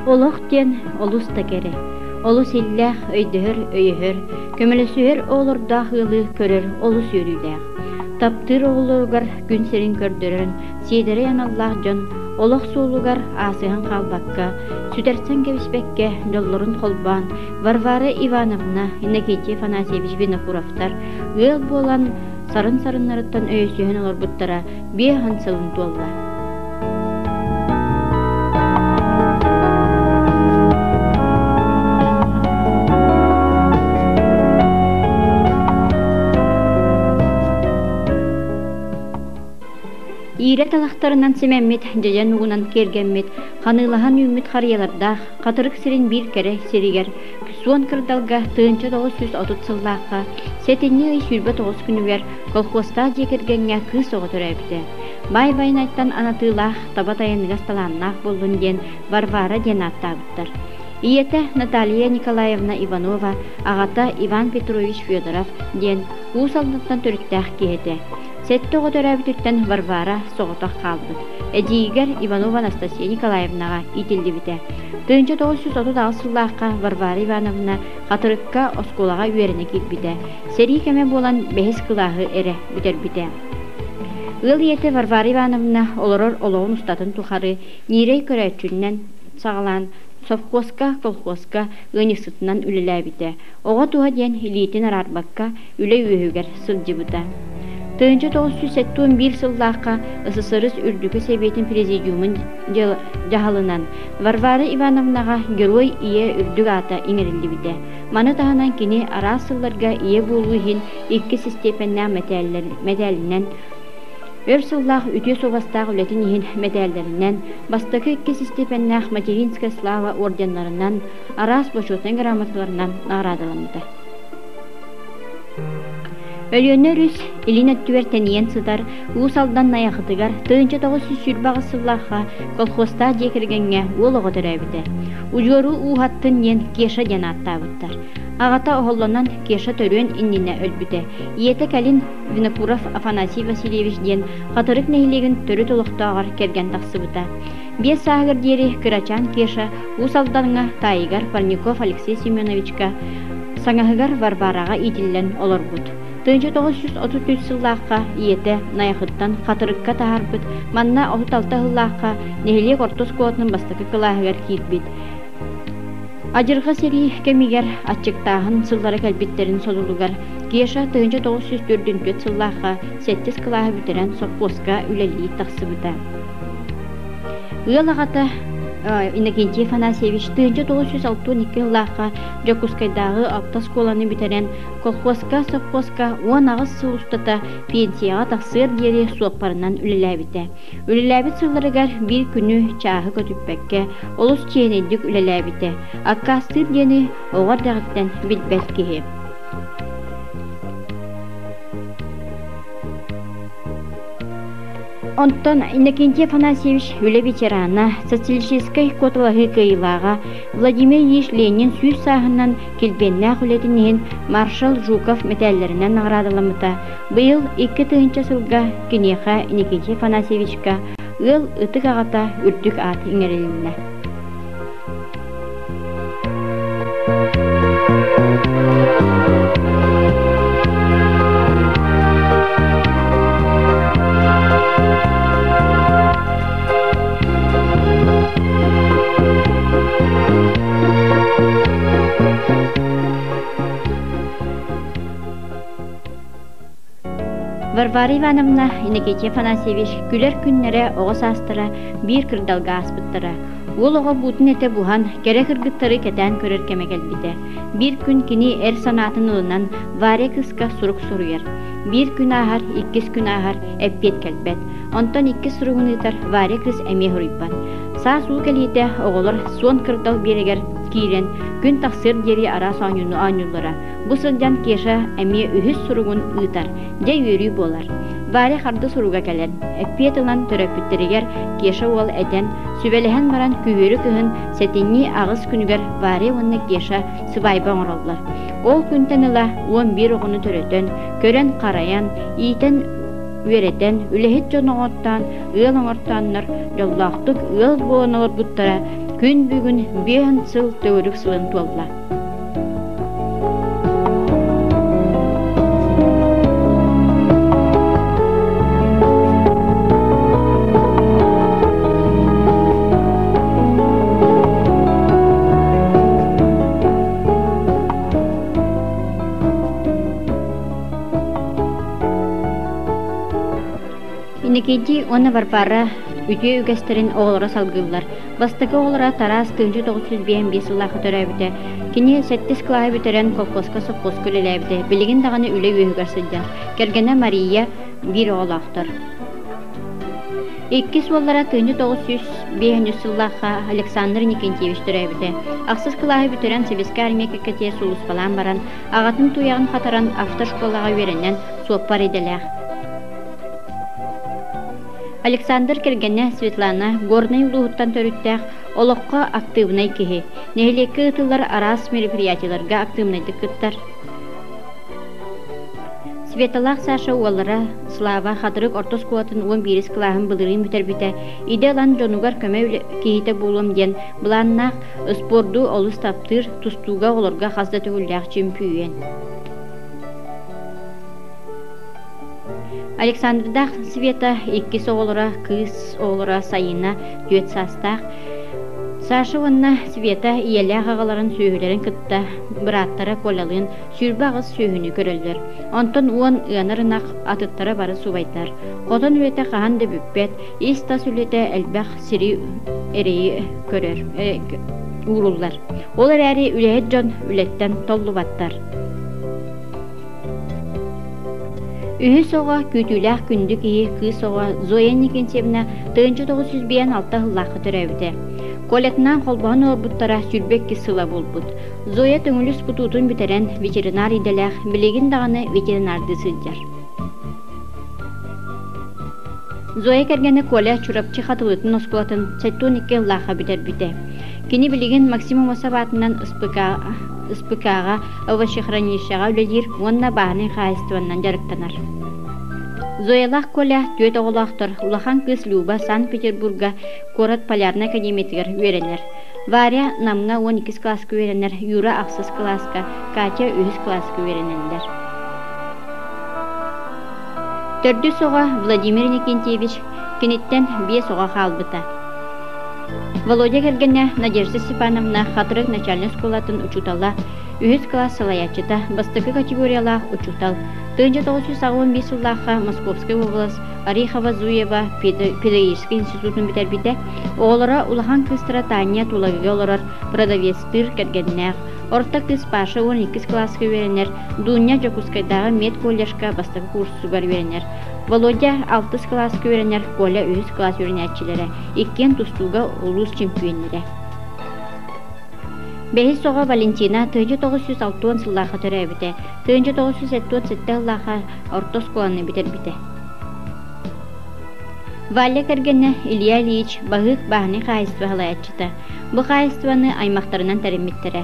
Олох диэн олус да кэрэ, олус иллээх, өйдөһөр, өйөһөр, көмөлөсүһэр оҕолордоох ыалы көрөр олус үөрүүлээх. Таптыыр оҕолоругар күн сирин көрдөрөн, сиэдэрэй аналлаах дьон олох суолугар аасыһан хаалбакка, сүтэрсэн кэбиспэккэ дьоллорун холбоон Варвара Ивановна, Иннокентий Афанасьевич Винокуровтар ыал буолан сарын-сарыннарыттан өйөсүһэн олорбуттара 50 сылын туолла. Иирэ талахтарынан симэммит, дьэдьэн угунан киэргэммит, ханыылаһан үүммүт харыйалардаах Хатырык сирин биир кэрэ сиригэр суон кырдалга 1930 сыллаахха сэтинньи ый 29 күнүгэр колхуостаах дьиэ кэргэҥҥэ кыыс оҕо төрөөбүтэ. Баай Байанайтан анатыылаах, таба тайаныгас талааннаах буоллун диэн Варвара диэн ааттаабыттар. Ийэтэ Наталья Николаевна Иванова, аҕата Иван Петрович Федоров диэн Уус Алдантан төрүттээх киһи этэ. Сэттэ оҕо төрөөбүтүттэн Варвара соҕотох хаалбыт. Эдьиийигэр Иванова Анастасия Николаевнаҕа иитиллибитэ. 1938 сыллаахха Варвара Ивановна Хатырыкка оскуолаҕа үөрэнэ киирбитэ. Сэрии кэмэ буолан бэһис кылааһы эрэ бүтэрбитэ. Ыал ийэтэ Варвара Ивановна олорор олоҕун устатын тухары ньиирэй көрөөччүнэн саҕалаан совхозка, колхозка ыанньыксытынан үлэлээбитэ. Оҕо туһа диэн илиитин араарбакка үлэ үөһүгэр сылдьыбыта. 1971 сыллаахха СССР Үрдүкү Сэбиэтин Президиумун дьаһалынан Варвара Ивановнаҕа Герой Ийэ үрдүк аата иҥэриллибитэ. Маны таһынан кини араас сылларга ийэ буолуу иһин иккис истиэпэннээх мэтээлинэн, өр сыллаах үтүө суобастаах үлэтин иһин мэтээллэринэн, бастакы иккис истиэпэннээх Материнская слава орденнарынан, араас бочуотунай грамоталарынан наҕараадаламмыта. Өлүөнэ өрүс илин өттүгэр тэнийэн сытар Уус Алдан Найахытыгар 1928 сыллаахха колхозтаах дьиэ кэргэҥҥэ уол оҕо төрөөбүтэ. Удьуору ууһаттын диэн Кеша диэн ааттаабыттар. Аҕата оһоллонон Кеша төрүөн иннинэ өлбүтэ. Ийэтэ кэлин Винокуров Афанасий Васильевич диэн Хатырык нэһилиэгин төрүт олохтооҕор кэргэн тахсыбыта. Биэс сааһыгар диэри кырачаан Кеша Уус Алдаҥҥа таайыгар Парников Алексей Семеновичка саҥаһыгар Варвараҕа иитиллэн олорбут. 1933 сыллаахха ийэтэ Найахыттан Хатырыкка таһаарбыт, манна 36 сыллаахха нэһилиэк орто оскуолатын бастакы кылааһыгар киирбит. Адьырҕа сэрии кэмигэр аччыктааһын сыллара кэлбиттэрин содулугар Кеша 1944 сыллаахха сэттис кылааһы бүтэрэн сопхуоска үлэлии тахсыбыта. Ыал аҕата Иннокентий Афанасьевич 1962 сыллаахха Дьокуускайдааҕы автоскуоланы бүтэрэн колхуоска, совхозка 18 сыл устата пенсияҕа тахсыар диэри суоппарынан үлэлээбитэ. Үлэлээбит сылларыгар биир күнү чааһы көтүппэккэ олус чиэһинэйдик үлэлээбитэ. Аккаастыыр диэни оҕо эрдэҕиттэн билбэт киһи. Онтон Иннокентий Афанасьевич үлэ ветерана, социалистическай куоталаһыы кыайыылааҕа Владимир Ильич Ленин 100 сааһынан килбиэннээх үлэтин иһин маршал Жуков мэтээллэринэн наҕараадаламмыта. Быйыл 2000 сылга киниэхэ Иннокентий Афанасьевичка ыал ытык аҕата үрдүк аат иҥэрилиннэ. Варвара Ивановна, Иннокентий Афанасьевич күлэр күннэрэ оҕо саастара биир кырдалга ааспыттара. Уол оҕо буутун этэ буһан, кэрэ кыргыттары кэтээн көрөр кэмэ кэлбитэ. Биир күн кини эр санаатын ылынан Варя кыыска сурук суруйар. Биир күн ааһар, иккис күн ааһар, эппиэт кэлбэт. Онтон иккис суругун ыытар Варя кыыс эмиэ суруйбат. Саас уу кэлиитэ оҕолор суон кырдал биэрэгэр киирэн, күн тахсыар диэри араас оонньууну оонньууллара. Бу сылдьан Кеша эмиэ үһүс суругун ыытар. Дьэ үөрүү буолар. Варя харда суруга кэлэн, эппиэт ылан төрөппүттэригэр Кеша уол этэн, сүбэлэһэн баран күһүөрү кыһын сэтинньи аҕыс күнүгэр Варя уонна Кеша сыбаайба оҥороллор. Ол күнтэн ыла 11 оҕону төрөтөн, көрөн-харайан, иитэн үөрэтэн, үлэһит дьон оҥортоон, ыал оҥортооннор дьоллоохтук ыал буолан олорбуттара күн бүгүн биэһин сыл төгүрүк сылын туолла. Иннокентий уонна Варвара үтүө үгэстэрин оҕолоро салгыыллар. Бастакы оҕолоро Тарас 1955 сыллаахха төрөөбүтэ. Кини сэттис кылааһы бүтэрэн колхозка, совхозка үлэлээбитэ. Билигин даҕаны үлэ үөһүгэр сылдьар. Кэргэнэ Мария биир оҕолоохтор. Иккис уоллара 1905 сыллаахха Александр Никентьевич төрөөбүтэ. Ахсыс кылааһы бүтэрэн Сэбиэскэй армия кэккэтигэр сулууспалаан баран, аҕатын туйаҕын хатаран автошколаҕа үөрэнэн суоппар идэлээх. Александр кэргэнэ Светлана Горнай улууһуттан төрүттээх, олоххо актыыбынай киһи. Нэһилиэккэ ыытыллар араас мероприятиеларга актыыбынайдык кыттар. Светалаах Саша уоллара Слава Хатырык орто оскуолатын 11 кылааһын былырыын бүтэрбитэ. Идэ ылан дьонугар көмө киһитэ буолуом диэн былааннаах, спорду олус таптыыр, тустууга оҕолорго хас да төгүллээх чөмпүйүөн. Александрдаах Света иккис оҕолоро, кыыс оҕолоро Сайыына түөрт саастаах. Саша уонна Света ийэлээх аҕаларын сүөһүлэрин кытта бырааттара Колялыын 28 сүөһүнү көрөллөр. Онтон уон ыанар ынах атыттара бары субайдар. Хотон үлэтэ хаһан да бүппэт, ис-тас үлэтэ элбэх сири эрэйи көрөр, ууруллар. Ол эрээри үлэһит дьон үлэттэн толлубаттар. Үһүс оҕо күүтүүлээх күндү киһи кыыс оҕо Зоя Никитьевна 1956 сыллаахха төрөөбүтэ. Колятынаан холбоһон олорбуттара 22 сыла буолбут. Зоя Төҥүлүс кутуутун бүтэрэн ветеринар идэлээх, билигин даҕаны ветеринардыы сылдьар. Зоя кэргэнэ Коля Чурапчы Хатылытын оскуолатын 72 сыллаахха бүтэрбитэ. Кини билигин Максим Амосов аатынан СПК-ҕа овощехранилищеҕа үлэлиир уонна бааһынай хаһаайыстыбаннан дьарыктанар. Зоялаах Коля түөрт оҕолоохтор, улахан кыыс Люба Санкт-Петербурга куорат Полярнай академиятыгар үөрэнэр. Варя Намҥа 12 кылааска үөрэнэр, Юра ахсыс кылааска, Катя үһүс кылааска үөрэнэллэр. Төрдүс оҕо Владимир Иннокентьевич киниттэн биэс оҕо хаалбыта. Володя кэргэнэ Надежда Степановна Хатырык начальнай оскуолатын учуутала, үһүс кылаас салайааччыта, бастакы категориялаах учуутал. 1985 сыллаахха Московскай уобалас Орехово-Зуево педагогическай институтун бүтэрбитэ. Оҕолоро улахан кыыстара Таня Тулагыга олорор, продавецтыыр кэргэннээх. Орто кыыс Паша 12 кылааска үөрэнэр, Дуня Дьокуускайдааҕы медколледжка бастакы курсугар үөрэнэр. Володя алтыс кылааска үөрэнэр, Коля үһүс кылаас үөрэнээччилэрэ. Иккиэн тустууга улуус чөмпүйүөннэрэ. Бэһис оҕо Валентина 1960 сыллаахха төрөөбүтэ. 1977 сыллаахха орто оскуоланы бүтэрбитэ. Валя кэргэнэ Илья Ильич Баһыык бааһынай хаһаайыстыба салайааччыта. Бу хаһаайыстыбаны аймахтарынан тэриммиттэрэ.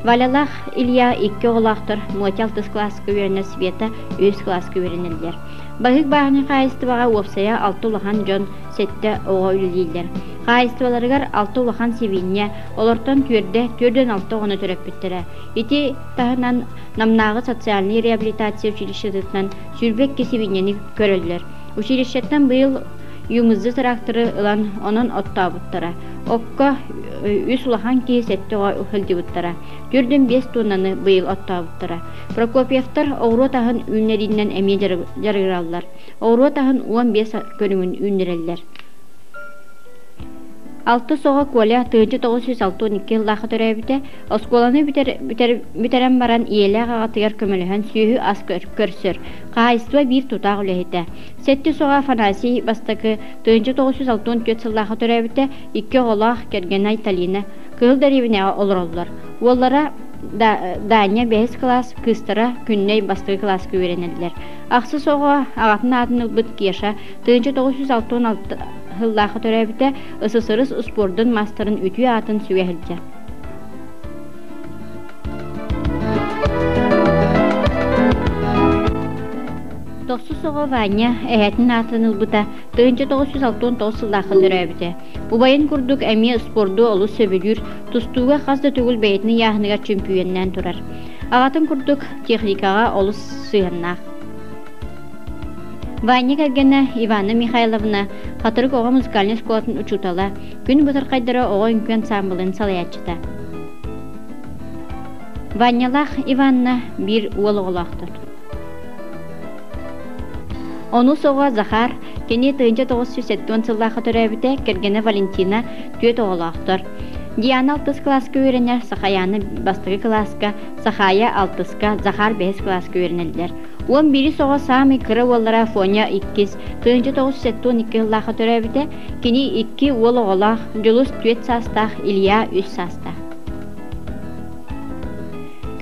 Валялаах Илья икки оҕолоохтор, Мотя алтыс кылааска үөрэнэр, Света үһүс кылааска үөрэнэллэр. Баһыык бааһынай хаһаайыстыбаҕа уопсайа алта улахан дьон, сэттэ оҕо үлэлииллэр. Хаһаайыстыбаларыгар алта улахан сибиинньэ, олортон түөрдэ, түөрдэн алта оҕону төрөппүттэрэ. Ити таһынан Намнааҕы социальнай реабилитация училищетыттан 22 сибиинньэни көрөллөр. Училищеттан быйыл ЮМЗ тракторы ылан, онон оттообуттара. Окко үс улахан киһи сэттэ оҕо сылдьыбыттара. Төрдүн биэс туоннаны быйыл оттообуттара. Прокопьевтар оҕуруот аһын үүннэриинэн эмиэ дьарыгыраллар. Оҕуруот аһын 15 көрүҥүн үүннэрэллэр. Алтыс оҕо Коля 1962 сыллаахха төрөөбүтэ. Оскуоланы бүтэрэн баран ийэлээх аҕатыгар көмөлөһөн сүөһү-ас көрсөр. Хаһаайыстыба биир тутаах үлэһитэ. Сэттис оҕо Афанасий бастакы 1964 сыллаахха төрөөбүтэ. Икки оҕолоох, кэргэнэ Айталина Кыһыл дэриэбинэҕэ олороллор. Уоллара Даня бэһис кылаас, кыыстара Күннэй бастакы кылааска үөрэнэллэр. Ахсыс оҕо аҕатын аатын ылбыт Кеша 1966 сыллаахха төрөөбүтэ, СССР успуордун маастарын үтүө аатын сүгэ сылдьар. Тохсус Төрдүс оҕо Ваня эһэтин аатын ылбыта 1969 сыллаахха төрөөбүтэ. Убайын курдук эмиэ спорду олус сөбүлүүр, тустууга хас да төгүл бэйэтин ыйааһыныгар чөмпүйүөннээн турар. Аҕатын курдук техникаҕа олус сыһыаннаах. Ваня кэргэнэ Ивана Михайловна Хатырык оҕо музыкальнай оскуолатын учуутала, күн бытархайдара оҕо үҥкүү ансаамбылын салайааччыта. Ванялаах Иванна биир уол оҕолоохтор. Онус оҕо Захар, кини 1970 сыллаахха төрөөбүтэ, кэргэнэ Валентина түөрт оҕолоохтор. Диана алтыс кылааска үөрэнэр, Сахаяна бастакы кылааска, Сахая алтыска, Захар бэһис кылааска үөрэнэллэр. Уон биирис оҕо саамай кыра уоллара Фоня иккис, 1972 сыллаахха төрөөбүтэ, кини икки уол оҕолоох, Дьулус түөрт саастаах, Илья үс саастаах.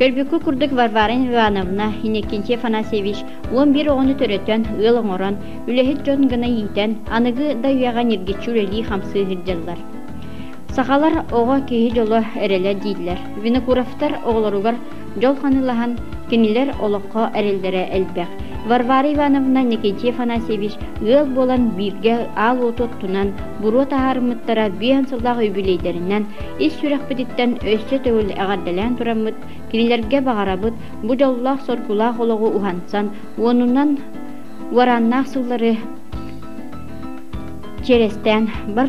Көрбүккэ курдук Варвара Ивановна, Иннокентий Афанасьевич 11 оҕону төрөтөн, ыал оҥорон, үлэһит дьон гына иитэн, аныгы да үйэҕэ ньиргиччи үлэлии-хамсыы сылдьаллар. Сахалар оҕо киһи дьоло эрэлэ дииллэр. Винокуровтар оҕолоругар дьол ханыылаһан, кинилэр олоххо эрэллэрэ элбэх. Варвара Ивановна Никитий Афанасьевич ыал буолан бииргэ аал уоту оттунан, буруо таһаарыммыттара биэһэн сыллаах юбилейдэринэн ис сүрэхпититтэн өссө төгүл эҕэрдэлээн тураммыт, кинилэргэ баҕарабыт бу дьоллоох-соргулаах олоҕу уһансан, уонунан уорааннаах сыллары чиэрэстээн, бар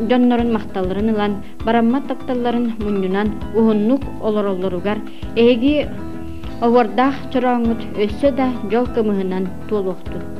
дьоннорун махталларын ылан, бараммат тапталларын мунньунан уһуннук олороллоругар эһиги оһуордаах чорооҥҥут өссө да дьол кымыһынан туолуохтун.